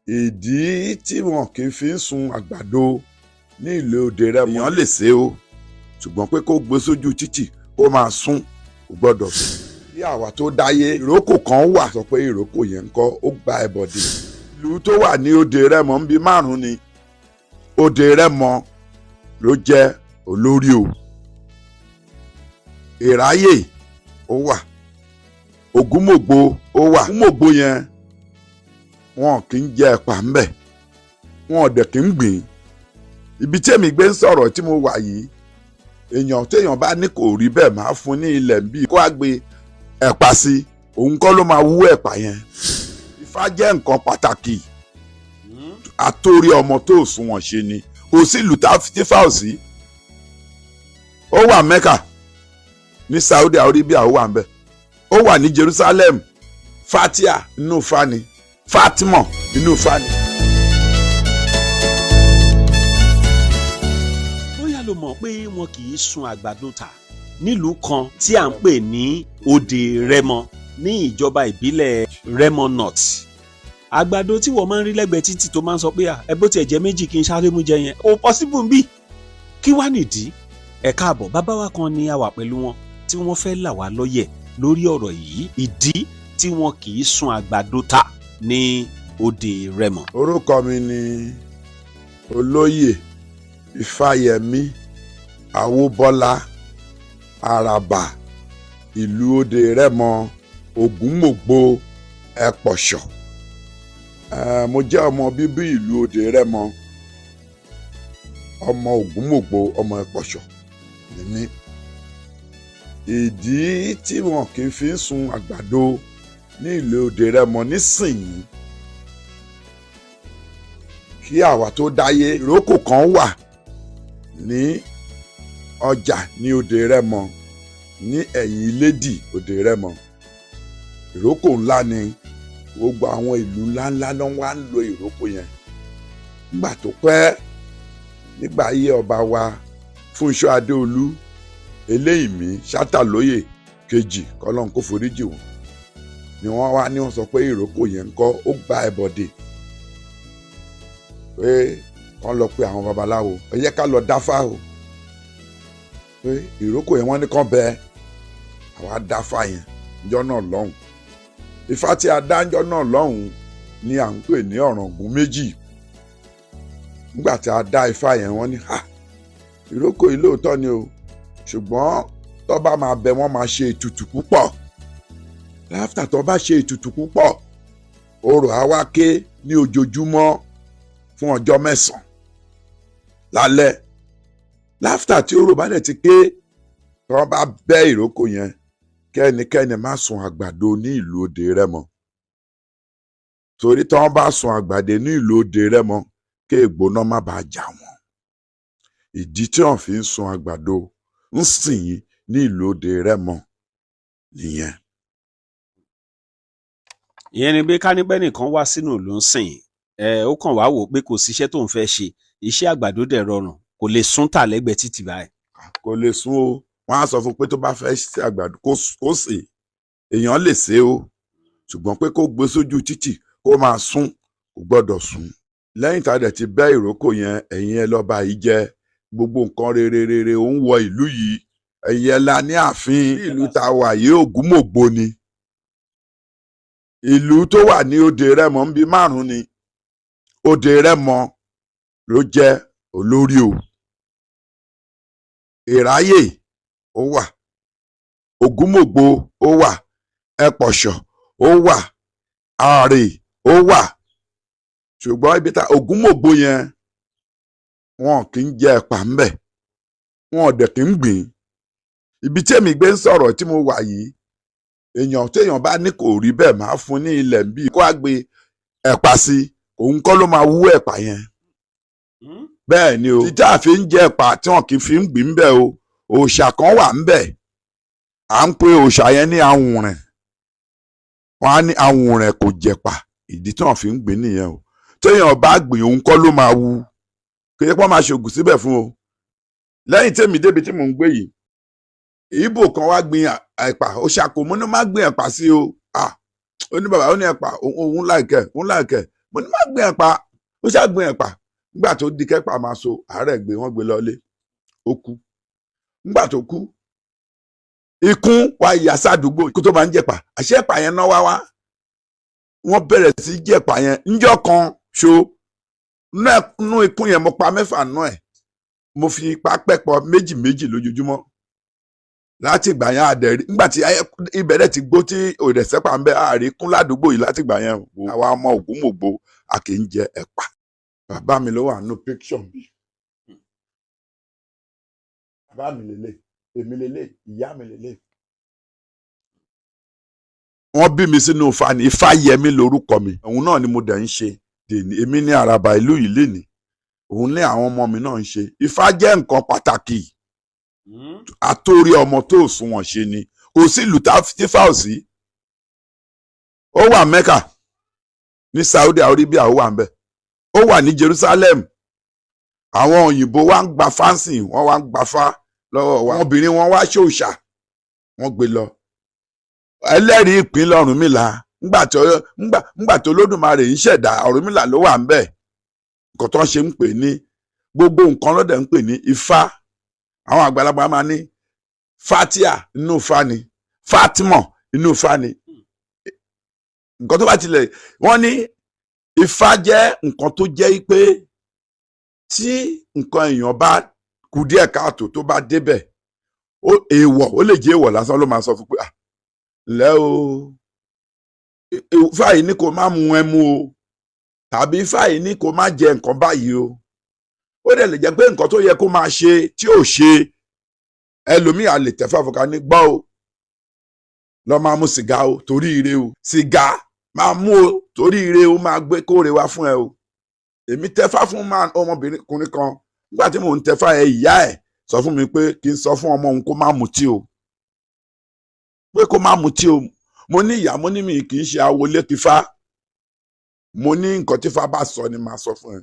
Ìdí tí wọn kì í fi ń sun àgbàdo ní ìlú Òde Rẹ́mọ, èèyàn lè ṣe o, ṣùgbọ́n pé kó gbé sójú títì kó máa sún, kò gbọ́dọ̀ sùn. Bí àwa tó dáyé, ìrókò kan wà, sọ pé ìrókò yẹn ń kọ́ ó gba ẹ̀bọ̀dé. Ìlú tó wà ní Òde Rẹ́mọ ń bí márùn-ún ni. Òde Rẹ́mọ ló jẹ́ olórí o. Ìráyè ó wà, Ògúnmògbò ó wà. Ògúnmògbò yẹn, wọn kì í jẹ ẹ̀pà ńbẹ̀, wọn ò dẹ̀ kì í gbìn. Ibi tí èmi gbé ń sọ̀rọ̀ tí mo wà yìí, èèyàn téèyàn bá ní kò rí bẹ́ẹ̀, máa fún ní ilẹ̀ ń bí kó wá gbé ẹ̀pà sí, òun kọ́ ló máa wú ẹ̀pà yẹn. Ifá jẹ́ nǹkan pàtàkì, àtòrí ọmọ tó sunwọ̀n ṣe ni. Kò sí ìlú tífà ò sí. Ó wà Mẹ́kà ní Saudi Arabia, ó wà ń bẹ̀, ó wà ní Jerusalem. Fatia inú Ifá ni, Fatima inú Ifá ni. Bóyá ló mọ̀ pé wọn kì í sun àgbàdo tà nílùú kan tí à ń pè ní Òde Rẹ́mọ ní ìjọba ìbílẹ̀ Rẹ́mọ North. Àgbàdo tí wọ́n máa ń rí lẹ́gbẹ̀ẹ́ títì tó máa ń sọ pé ẹ bó tiẹ̀ jẹ́ méjì kí n sáré mú jẹ yẹn, kò possible ń bí. Kí wá nìdí? Ẹ káàbọ̀, bàbá wa kan ní a wà pẹ̀lú wọn tí wọ́n fẹ́ là wá lọ́yẹ̀ lórí ọ̀rọ̀ yìí, ìdí tí wọn kì í sun àgbàdo tà ní Òde Rẹ́mọ. Orúkọ mi ni Olóyè Ifáyẹmí Awóbọ́lá, Àràbà ìlú Òde Rẹ́mọ, Ògúnmògbò, Ẹ̀pọ̀ṣọ̀. Mo jẹ́ ọmọ bíbí ìlú Òde Rẹ́mọ, ọmọ Ògúnmògbò, ọmọ Ẹ̀pọ̀ṣọ̀ ni mí. Ìdí tí wọn kì í fi ń sun àgbàdo ní ìlú Òde Rẹ́mọ nísìnyí, kí àwa tó dáyé, ìrókò kan wà ní ọjà ní Òde Rẹ́mọ, ní ẹ̀yìn Ilédì Òde Rẹ́mọ. Ìrókò ńlá ni. Gbogbo àwọn ìlú ńláńlá ló wá ń lo ìrókò yẹn. Nígbà tó pẹ́, nígbà ayé ọba wa Fúnṣọ́ Adéolú Eléyìnmí Ṣátàlóyè kejì, kọ́lọ́n kó foríjì wọ́n, ni wọ́n wá ní wọ́n sọ pé ìrókò yẹn ń kọ́ ó gba ẹ̀bọ̀dè, pé kán lọ pe àwọn babaláwo, ẹ jẹ́ ká lọ dáfá o, pé ìrókò yẹn, wọ́n ní kán bẹ àwa dáfá yẹn níjọ́ náà lọ́hùn. Ifá tí a dá níjọ́ náà lọ́hùn ni à ń pè ní Ọ̀ràngún Méjì. Nígbà tí a dá ifá yẹn, wọ́n ní ha, ìrókò yìí lóòótọ́ ni o, ṣùgbọ́n tó bá máa bẹ, wọ́n máa ṣe ètùtù púpọ̀. Láfítà tó bá ṣe ètùtù púpọ̀, orò á wá ké ní ojoojúmọ́ fún ọjọ́ 9 lálẹ́. Láfítà tí orò bá dẹ̀ ti ké, tí wọ́n bá bẹ́ ìrókò yẹn, kẹ́nikẹ́ni má sun àgbàdo ní ìlú Òde Rẹ́mọ, torí tí wọ́n bá sun àgbàdo ní ìlú Òde Rẹ́mọ, kí ègbóná má bàa jà wọ́n. Ìdí tí wọ́n fi ń sun àgbàdo ń sìn yín ní ìlú Òde Rẹ́mọ nìyẹn. Ìyẹn ni pé kánípẹ́ nìkan wá sínú ìlú ń sìn ẹ, ó kàn wá wò pé kò síṣẹ́ tóun fẹ́ ṣe, iṣẹ́ àgbàdo dẹ̀ rọrùn, kò lè sún tà lẹ́gbẹ̀ẹ́ títì báyìí. Kò lè sún o. Wọ́n á sọ fún pé tó bá fẹ́ ṣe àgbàdo, kó sè. Èèyàn lè ṣe o, ṣùgbọ́n pé kó gbé sójú títì kó máa sún, kò gbọ́dọ̀ sún. Lẹ́yìn tá a dẹ̀ ti bẹ́ ìrókò yẹn, ẹ̀yin ẹ lọ́ba yìí jẹ́ gbogbo nǹkan rere rere ó ń wọ ìlú yìí. Ẹ̀yin ẹ la ní ààfin. Ìlú tá a wà yìí, Ògúnmògbò ni. Ìlú tó wà ní Òde Rẹ́mọ ń bí márùn-ún ni. Òde Rẹ́mọ ló jẹ́ olórí o. Ìráyè ó wà, Ògúnmògbò ó wà, Ẹ̀pọ̀ṣọ̀ ó wà, Àrè ó wà, ṣùgbọ́n ibi tá Ògúnmògbò yẹn, wọn kì í jẹ ẹ̀pà ńbẹ̀, wọn ò dẹ̀ kì í gbìn. Ibi tí èmi gbé ń sọ̀rọ̀ tí mo wà yìí, èèyàn téèyàn bá ní kò rí bẹ́ẹ̀, máa fún ní ilẹ̀ ń bí kó wá gbé ẹ̀pà sí, òun kọ́ ló máa wú ẹ̀pà yẹn. Bẹ́ẹ̀ ni o. Títí àfi ń jẹ ẹ̀pà tí wọn kì í fi ń gbìn bẹ́ẹ̀ o, òòṣà kan wà ń bẹ̀, à ń pe òòṣà yẹn ní Awùnrẹ̀. Wọn á ní Awùnrẹ̀ kò jẹ̀pà. Ìdí tí wọn fi ń gbìn nìyẹn o. Téèyàn bá gbìn, òun kọ́ ló máa wú. Kì í pọ́n máa ṣògùn síbẹ̀ fún o. Lẹ́yìn tèmi débi tí mò ń gbé yìí, Ìgbò kan wá gbin ẹ̀pà, ó ṣàkó. Mo ní má gbin ẹ̀pà sí o. Ó ní bàbá, ó ní ẹ̀pà òun láìkẹ́, òun láìkẹ́. Mo Mo ní má gbin ẹ̀pà. Ó ṣáà gbin ẹ̀pà. Nígbà tó di kẹ́pà máa so, àárẹ̀ gbé, wọ́n gbé lọlé, ó kú. Nígbà tó kú, ikún wa yà sádùúgbò kó tó máa ń jẹ̀pà. Àṣẹ ẹ̀pà yẹn náà wá wá, wọ́n bẹ̀rẹ̀ sí jẹ̀pà yẹn. Níjọ́ kan ṣo nú ikún yẹn, mo pa mẹ́fà nú ẹ̀, mo fi ipá pẹ́pọ̀ méjì méjì lójoojúmọ́. Láti ìgbà yẹn, àdẹ̀rí nígbà tí ìbẹ̀rẹ̀ ti gbó tí òdẹ̀sẹ́pà ń bẹ àárí kún ládùúgbò yìí. Láti ìgbà yẹn, àwa ọmọ Ògúnmògbó, a kì í jẹ ẹ̀pà. Bàbá mi ló wà nínú picture mi. Bàbá mi lélẹ̀, èmi lélẹ̀, ìyá mi lélẹ̀. Wọ́n bí mi sínú Ifá ni. Ifáyẹmí lórúkọ mi. Òun náà ni mo dẹ̀ ń ṣe dèní. Èmi ní àràbà ìlú yìí lénìí, òun ní àwọn ọmọ mi náà ń ṣe. Ifá jẹ́ nǹkan pàtàkì. Àtórí ọmọ tó sunwọ̀n ṣe ni. Kò sí ìlú tífà ò sí. Ó wà Mẹ́kà ní Saudi Arabia, ó wà ńbẹ̀, ó wà ní Jerusalem. Àwọn òyìnbó wá ń gba fáǹsì, wọ́n wá ń gbafá lọ́wọ́ wa. Àwọn obìnrin wọn wá ṣòòṣà, wọ́n gbé lọ. Ẹlẹ́rìí ìpínlẹ̀ Ọ̀rúnmìlà, ńgbà tó Olódùmarè ń ṣẹ̀dá Ọ̀rúnmìlà ló wà ńbẹ̀. Nǹkan tó ń ṣe ń pè ní gbogbo nǹkan lọ́dẹ̀ ń pè ní Ifá. Àwọn àgbàlagbà máa ní Fatia, inú Ifá ni. Fatima, inú Ifá ni. Nǹkan tó bá tilẹ̀ wọ́n ní Ifá jẹ́ nǹkan tó jẹ́ pé tí nǹkan èèyàn bá kù díẹ̀ káàtó, tó bá débẹ̀, èèwọ̀, ó lè jẹ́ èèwọ̀ lásán ló máa sọ fún pé, "Ah, ǹlẹ́ o, Ifá yìí ní kó má mu ẹmu o," tàbí "Ifá yìí ní kó má jẹ nǹkan báyìí o." Ó dẹ̀ lè jẹ́ pé nǹkan tó yẹ kó máa ṣe tí ò ṣe. Ẹlòmíì á lè tẹ̀fà fọkà ní gbọ́ o, lọ máa mu sìgá o, torí ire o. Sìgá máa mú o, torí ire o, máa gbé kóore wá fún ẹ o. Èmi tẹfá fún ọmọbìnrin kùnrin kan. Nígbà tí mò ń tẹfá ẹ, ìyá ẹ sọ fún mi pé kí n sọ fún ọmọ òun kó má mutí o, pé kó má mutí o. Mo ní ìyá, mo ní mi kì í ṣe awolé kífá. Mo ní nǹkan tí Ifá bá sọ ni màá sọ fún ẹ.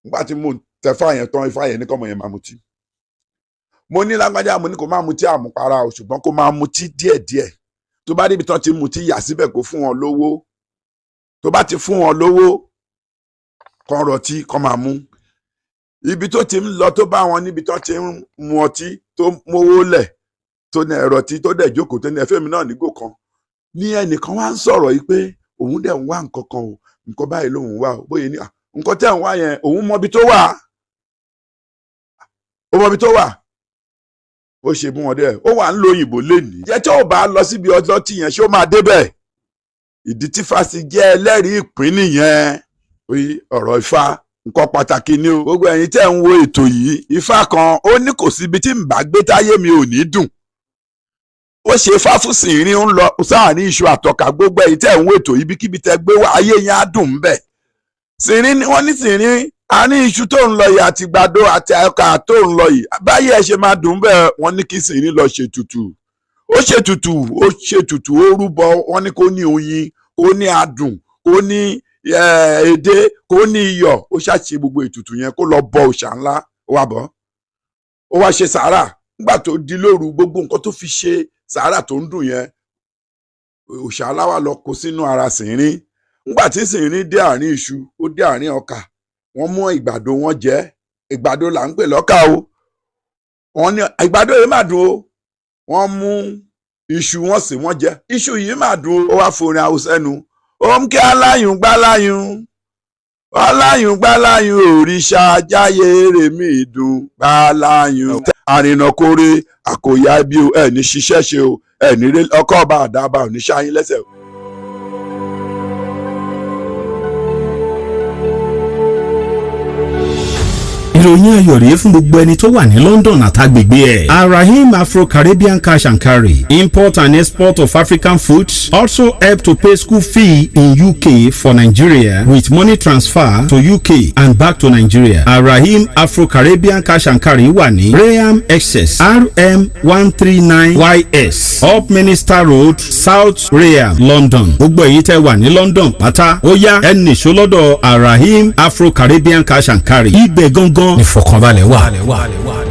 Nígbà tí mò ń tẹfá yẹn tán, Ifá yẹn ní kọ́mọ yẹn máa mutí. Mo ní lágbájá, mo ní kó má mutí àmupara o, ṣùgbọ́n kó máa mutí díẹ̀díẹ̀. Tó bá débi tán ti mutí, yà síbẹ̀, kó fún wọn lówó. Tó bá ti fún wọn lówó, kán rọtí, kán máa mú. Ibi tó ti ń lọ, tó bá wọn níbi tó ti ń mu ọtí, tó mówó lẹ̀, tó ní ẹ̀rọ tí tó dẹ̀ jókòó, tó ní ẹ̀fẹ́ mi náà nígò kan ní. Ẹnìkan wá ń sọ̀rọ̀ yìí pé òun dẹ̀ ń wá nǹkan kan o, nǹkan báyìí lòun wá o. Bóyá ní nǹkan tẹ́ ń wá yẹn, òun mọ ibi tó wà, ó mọ ibi tó wà. Ó ṣe mú wọn dẹ, ó wà ń lo òyìnbó lénìí. Jẹ́ tí ó bá lọ síbi ọjọ́ tí yẹn, ṣé ó máa débẹ̀? Ìdí tí fásitì jẹ́ ẹlẹ́rìí ìpín nìyẹn. Oyi, ọ̀rọ̀ Ifá, nǹkan pàtàkì ni o. Gbogbo ẹ̀yin tẹ́ ń wo ètò yìí, Ifá kan ó ní kò síbi tí ń bá gbé táyé mi ò ní dùn. Ó ṣe ifá fún sìnrín, ń lọ sáàrin iṣu àtọkà. Gbogbo ẹ̀yin tẹ́ ń wo ètò yìí, ibikíbi tẹ́ gbé wá, ayé yẹn á dùn ńbẹ̀. Sìnrín ni wọ́n ní sìnrín àárín iṣu tó ń lọ yìí àti gbàdo àti ọkà tó ń lọ yìí, báyìí ẹ ṣe máa dùn bẹ́ẹ̀. Wọ́n ní kí sìnrín lọ ṣètùtù. Ó ṣètùtù, ó ṣètùtù, ó rúbọ. Wọ́n ní kó ní oyin, kó ní adùn, kó ní edé, kó ní iyọ̀. Ó ṣàṣe gbogbo ètùtù yẹn, kó lọ bọ òòṣà ńlá. Ó wá bọ́, ó wá ṣe sàárà. Nígbà tó di lóru, gbogbo nǹkan tó fi ṣe sàárà tó ń dùn yẹn, òòṣà ńlá wá lọ kó sínú ara sìnrín. Nígbà tí sìnrín dé àárín iṣu, ó dé àárín ọkà, wọ́n mú ìgbàdo, wọ́n jẹ. Ìgbàdo là ń pè lọ́kà o. Wọ́n ní ìgbàdo yìí mà dùn o. Wọ́n mú iṣu, wọ́n sì wọ́n jẹ. Iṣu yìí mà dùn o. Ó wá forin Haúsá ẹnu, ó ń kí aláyùn gbáláyùn, aláyùn gbáláyùn, òrìṣà jáyé rèmí dùn gbáláyùn. Àrìnàkóre àkòyà ibi o, ẹ ní ṣiṣẹ́ ṣe o, ẹ ní ọkọ̀ ọba àdàbà ò ní ṣáyín lẹ́sẹ̀ o. Ìròyìn ayọ̀ rèé fún gbogbo ẹni tó wà ní London àtàgbègbè ẹ̀. Arahim Afro-Caribbean Cash and Carry, import and export of African foods, also help to pay school fee in UK for Nigeria with money transfer to UK and back to Nigeria. Arahim Afro-Caribbean Cash and Carry wà ní Rainham, Essex, RM139 YS, Upminster Road, South Rainham, London. Gbogbo èyí tẹ́ wà ní London pátá, ó yá, ẹ nìṣó lọ́dọ̀ Arahim Afro-Caribbean Cash and Carry. Ibẹ̀ gangan ìfọ̀kànbalẹ̀ wà.